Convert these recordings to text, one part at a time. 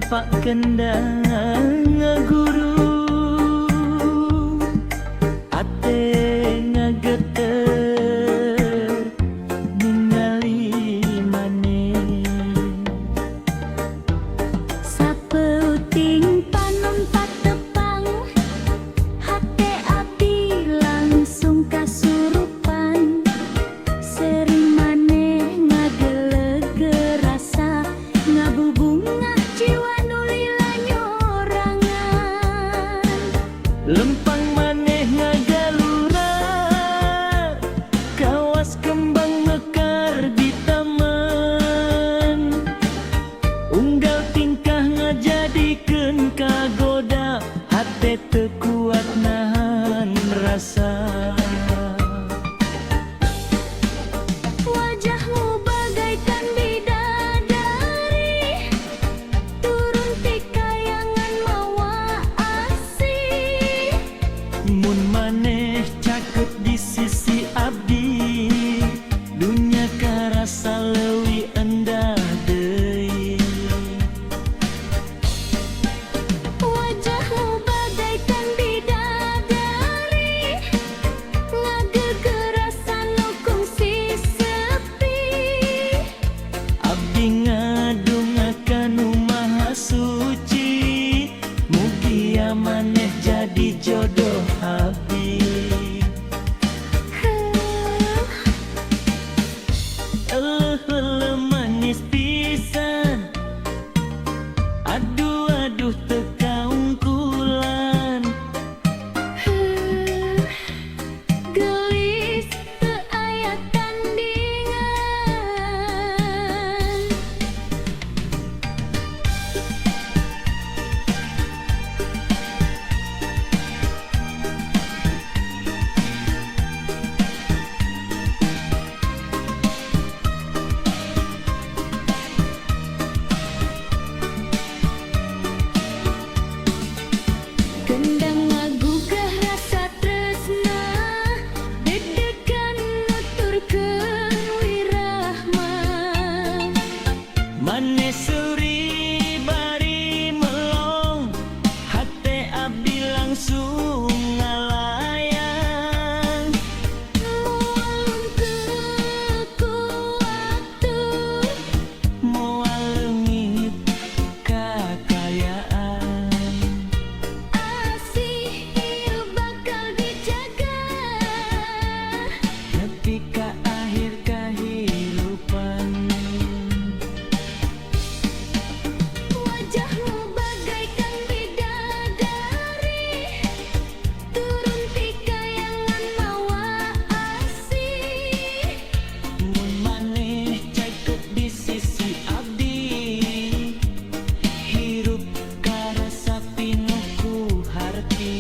Rampak kendang guru, ate ngageter ningali maneh. Sapeuting panon patepang, hate abdi langsung kasurupan. Seri maneh ngagelegeur rasa, ngabubungah jiwa nu lila nyorangan. Lempang maneh ngagalura, kawas kembang mekar di taman. Unggal tingkah ngajadikeun kagoda, hate teu kuat nahan rasa. Wajahmu bagaikan bidadari, turun ti kayangan mawa asih. Mun maneh caket di sisi abdi, dunya karasa leuwih endah deui. Wajahmu bagaikan bidadari, ngageugeur rasa nu kungsi sepi. Abdi ngadunga kanu maha suci, mugia maneh jadi jodoh abdi. Eleuh eleuh manis pisan. Aduh aduh, teu kaungkulan. Heuh, geulis teu aya tandingan. Kendang ngagugah rasa tresna, deg-degan nuturkeun wirahma. Maneh seuri bari melong, hate abdi langsung ngalayang. Moal luntur ku waktu, Moal leungit kakayaan. Asih ieu bakal dijaga nepi ka akhir kahirupan. Wajahmu bagaikan bidadari, turun ti kayangan mawa asih. Mun maneh caket di sisi abdi, hirup karasa pinuh ku harti.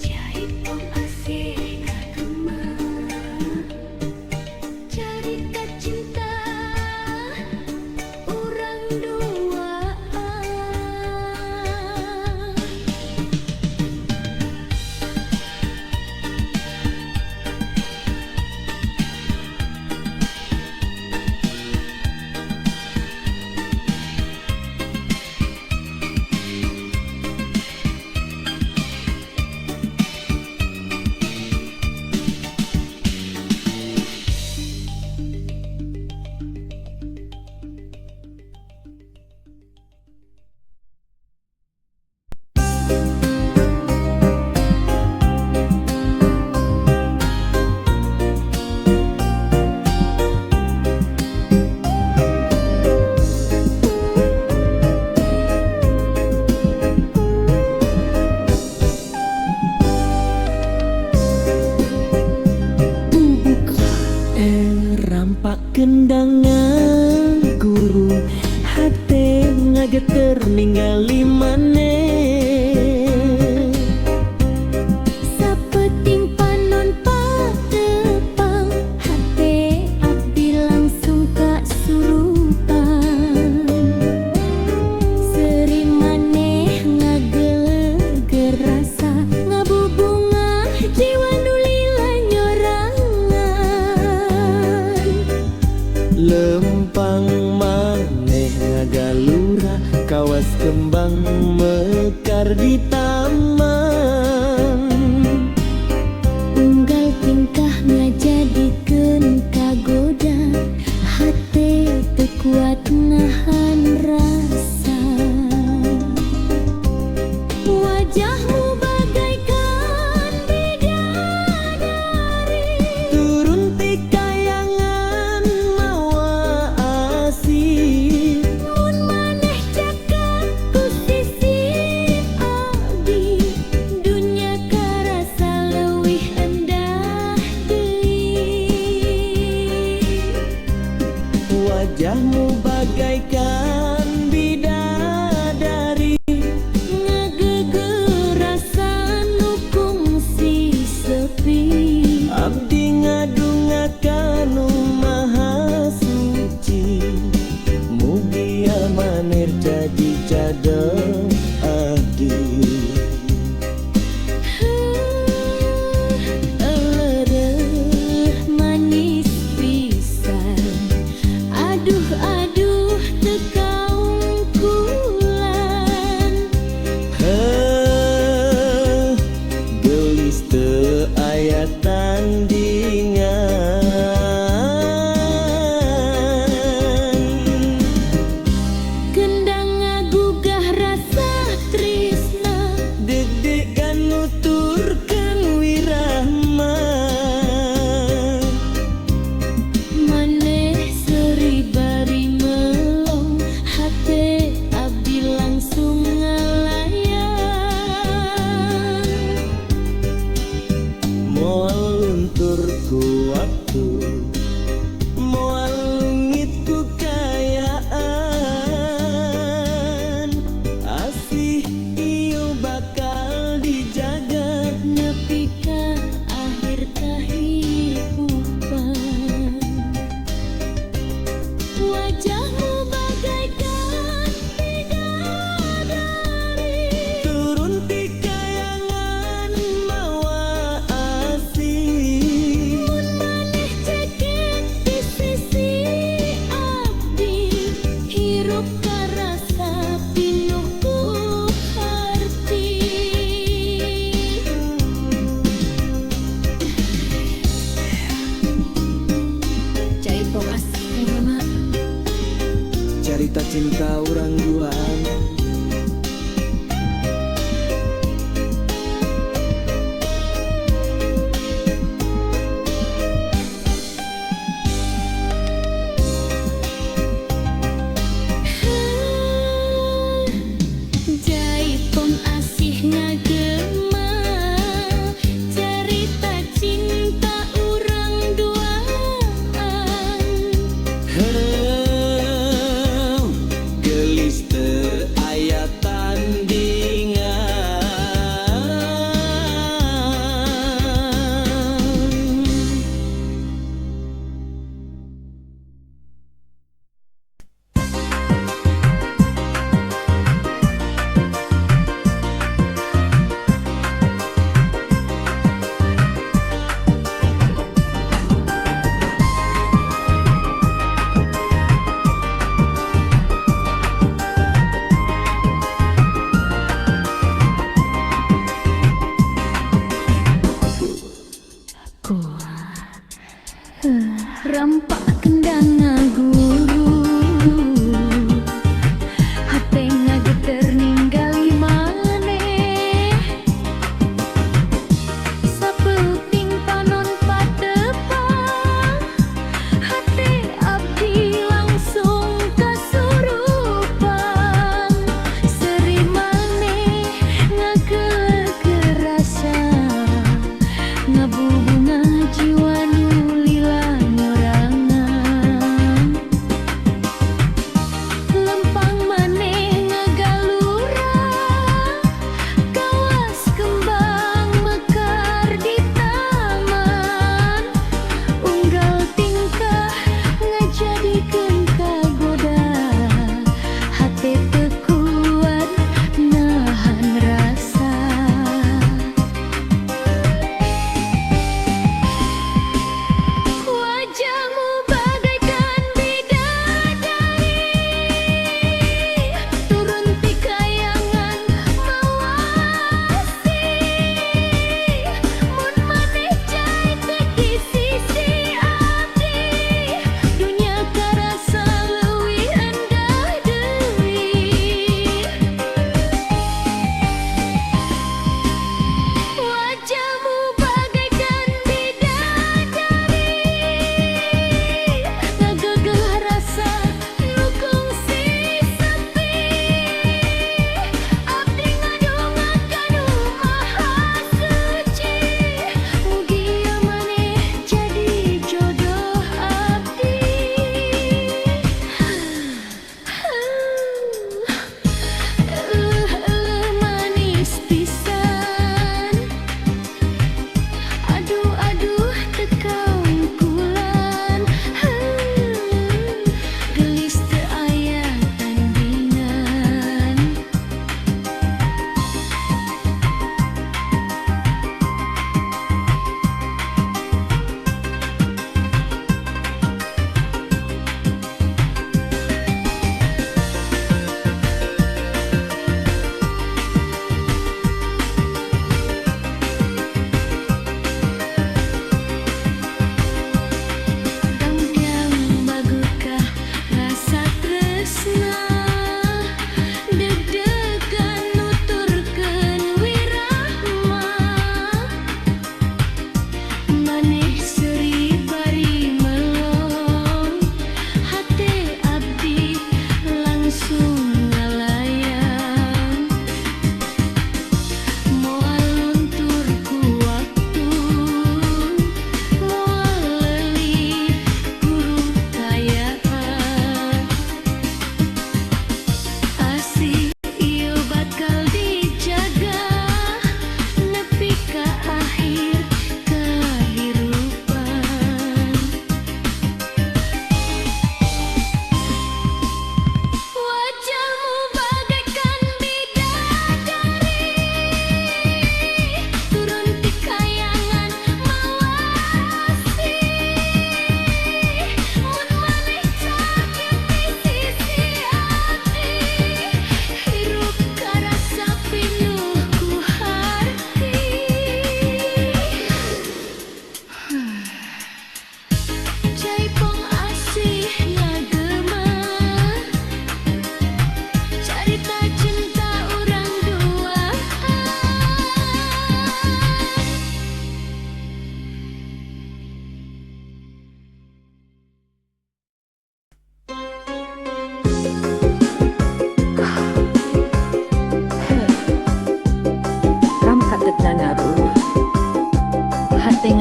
Jaipong asih kagema, carita cinta urang duaan. Rampak kendangan guru, hate ngageter ningali maneh. Mekar di taman. Unggal tingkah ngajadikeun kagoda. Hate teu kuat nahan rasa. Wajahmu bagaikan bidadari. Turun ti kayangan mawa asih. Mun maneh caket ku sisi abdi, dunya karasa leuwih endah deui. Wajahmu bagaikan bidadari. Ngagegeran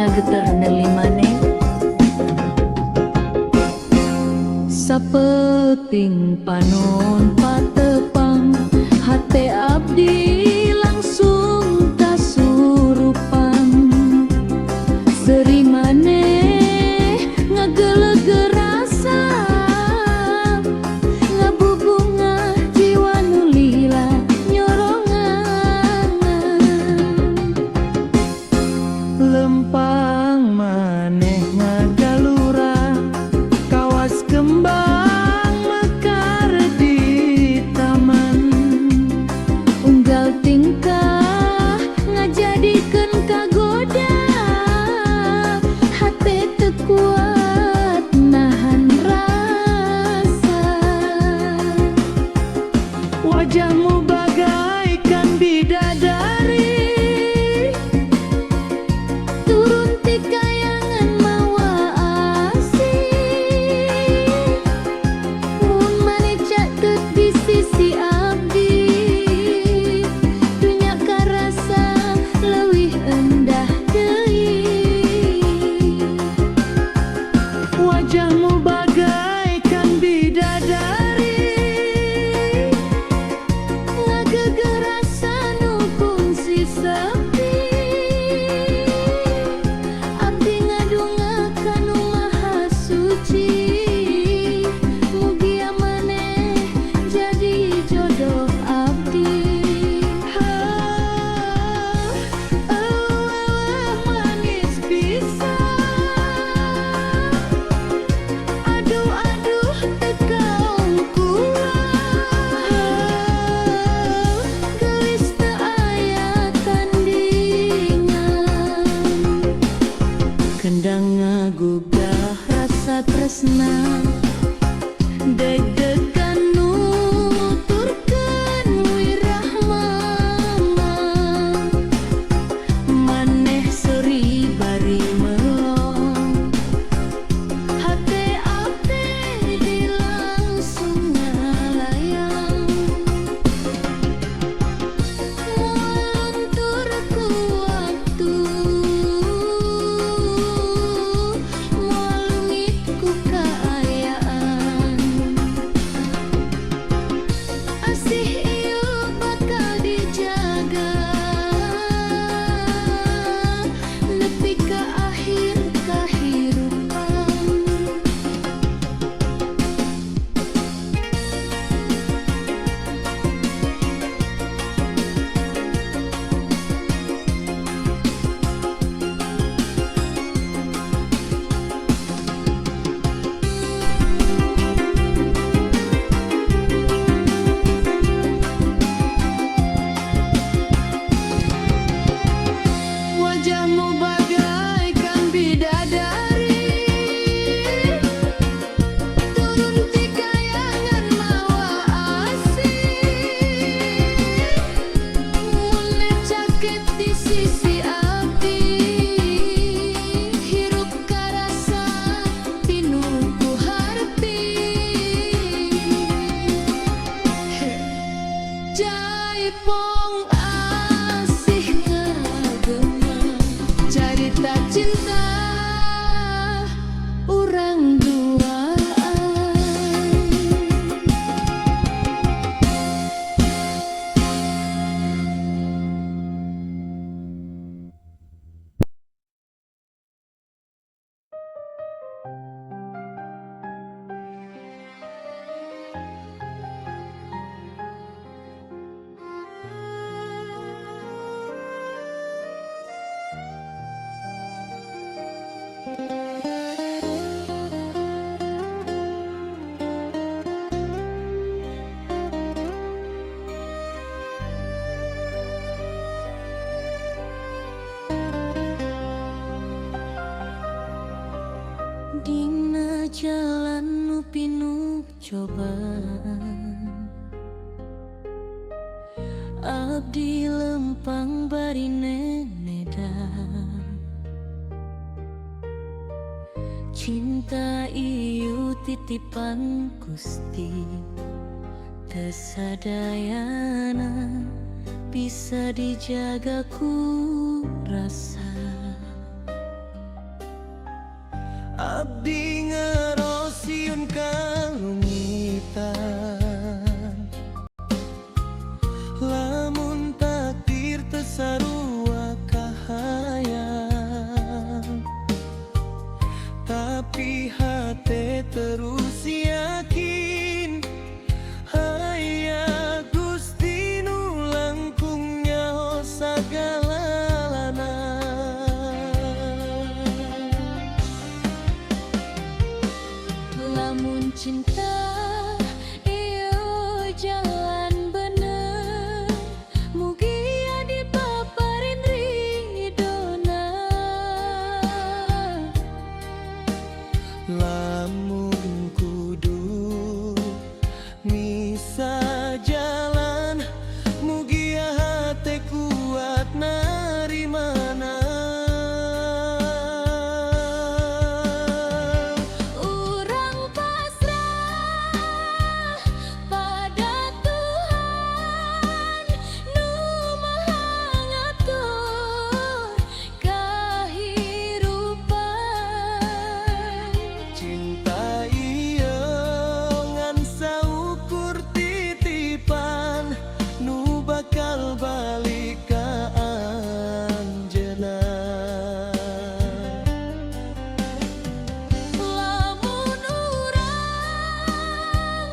Ngageter neuli maneh. Sapeuting panon patepang, hate abdi langsung kasurupan. Seuri maneh ngageleugeur rasa, ngabubunga jiwa nu lila nyorongan. Lempang maneh ngagalura kawas kembang mekar di taman. Unggal tingkah ngajadikeun kagoda, hate teu kuat nahan rasa. Wajahmu bagaikan bidadari, Turun ti kayangan mawa asih. Mun maneh caket di sisi abdi, dunya karasa leuwih endah deui. Wajahmu bagaikan bidadari, Ngageugeuh rasa nu kungsi sepi. Abdi ngadunga ka Nu Maha Suci, mugia maneh jadi jodoh abdi. Ah, manis pisan. Aduh aduh, teu kaong kula. Geulis teu aya tandingan. Kendang ngagugah rasa tresna, deg-degan nuturkeun wirahmama. Maneh seuri bari melong, hate abdi langsung ngalayang. Moal luntur ku waktu, moal leungit ku kaayaan. Asih ieu bakal dijaga nepi ka akhir kahirupan. Wajahmu bagaikan bidadari, Turun ti kayangan mawa asih. Mun caket di sisi abdi, hirup karasa pinuh ku harti. Jaipong asih ngagema carita cinta urang duaan. Dina jalan nu pinuh cobaan, abdi lempang bari neneda. Cinta ieu titipan Gusti, teu sadayana bisa dijaga ku rasa. Abdi ngeros sieun kalungitan. Lamun takdir teu sarua kahayang, tapi hate terus yakin aya Gusti nu langkung nyaho sagalalana. Lamun cinta ieu jalan bener, mugia dipaparin ridona. Lamun kudu misah jalan, mugia hate kuat narimana. Urang pasrah pada Tuhan nu Maha Ngatur kahirupan. Cinta ieu ngan saukur titipan nu bakal balik ka anjeunna. Lamun urang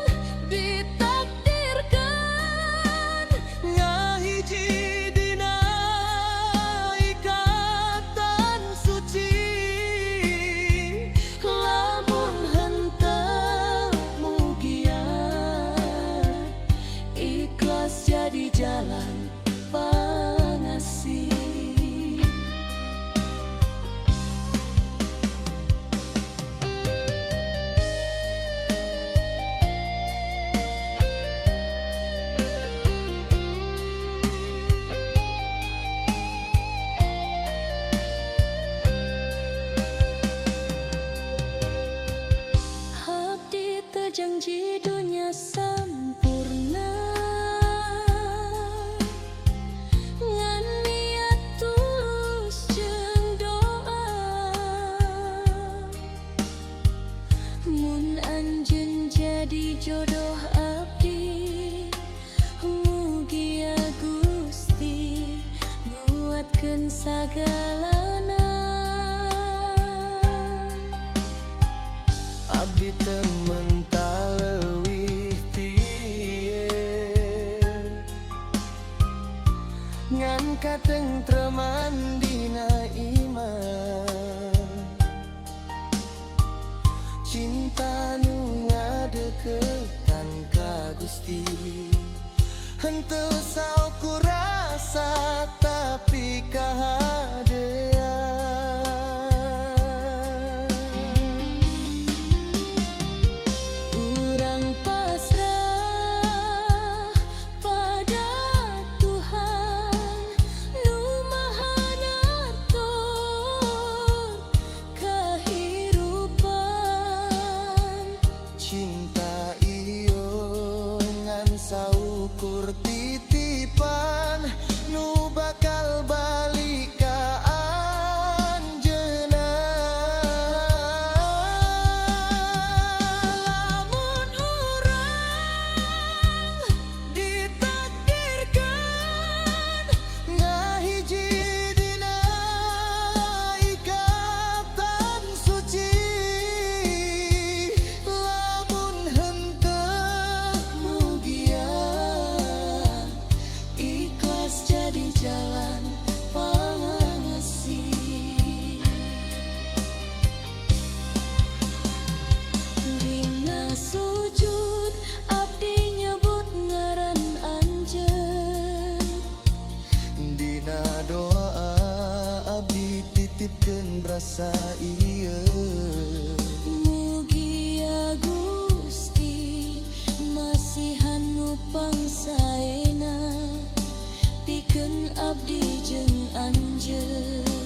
ditakdirkan ngahiji dina ikatan suci, lamun henteu mugia ikhlas jadi jalan pangasih. Abdi teu janji dunya sampurna, ngan niat tulus jeung doa. Mun anjeun jadi jodoh abdi, mugia Gusti nguatkeun sagalana. Abdi teu menta leuwih ti ieu, ngan katengtreman dina iman. Cinta nu ngadeukeutan ka Gusti henteu saukur rasa tapi kahadean. Urang pasrah pada Tuhan nu Maha Ngatur kahirupan. Cinta ieu ngan saukur titipan nu bakal balik ka anjeunna. Lamun urang ditakdirkan ngahiji dina ikatan suci, lamun henteu mugia ikhlas jadi jalan pangasih. Dina sujud abdi nyebut ngaran anjeun. Dina doa abdi titipkeun rasa ieu. Mugia Gusti masihan nu pangsaena pikeun abdi jeung anjeun.